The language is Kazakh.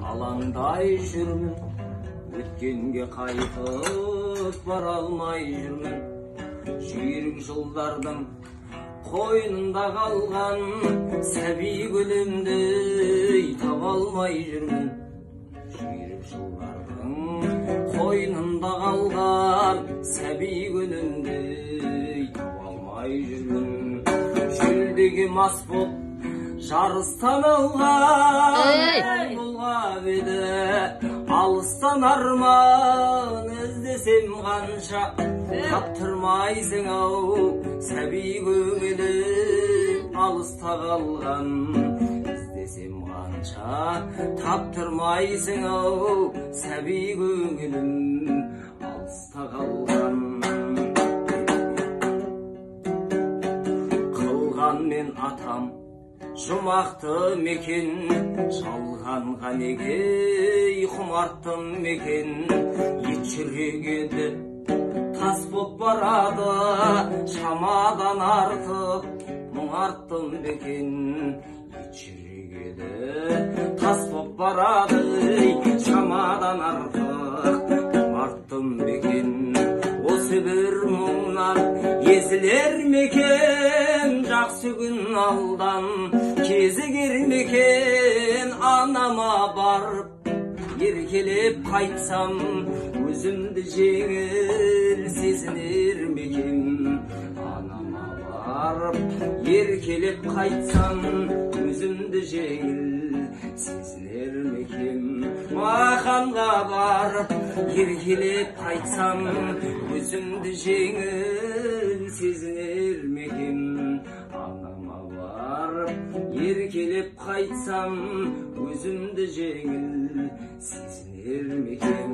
Алаңдай жүрмін, өткенге қайтып бара алмай жүрмін. Жүйрік жылдардың қойнында қалған сәби гүлімді таба алмай жүрмін. Жүйрік жылдардың қойнында қалған сәби гүлімді таба алмай жүрмін. Жүлдеге мас боп жарыстан алған бұлғап еді, алыстан арман іздесем қанша таптырмайсың ау сәби көңілім алыста қалған. Іздесем қанша таптырмайсың ау сәби көңілім алыста қалған. Қылғанмен атам жұмақты мекен, жалғанға неге құмарттым мекен. Ет жүрек еді тас боп барады, шамадан артық мұңарттым бекен. Ет жүрек еді тас боп барады, шамадан артық мұңарттым бекен. Осы бір мұңнан езілер мекен, жақсы күн алдан кезігер мекен. Анама барып еркелеп қайтсам, өзімді жеңіл сезінер мекен. Анама барып еркелеп қайтсам, өзімді жеңіл сезінер мекен. Маханға барып еркелеп қайтсам, өзімді жеңіл сезінер мекен. Анама барып еркелеп қайтсам, өзімді жеңіл сезінер мекен.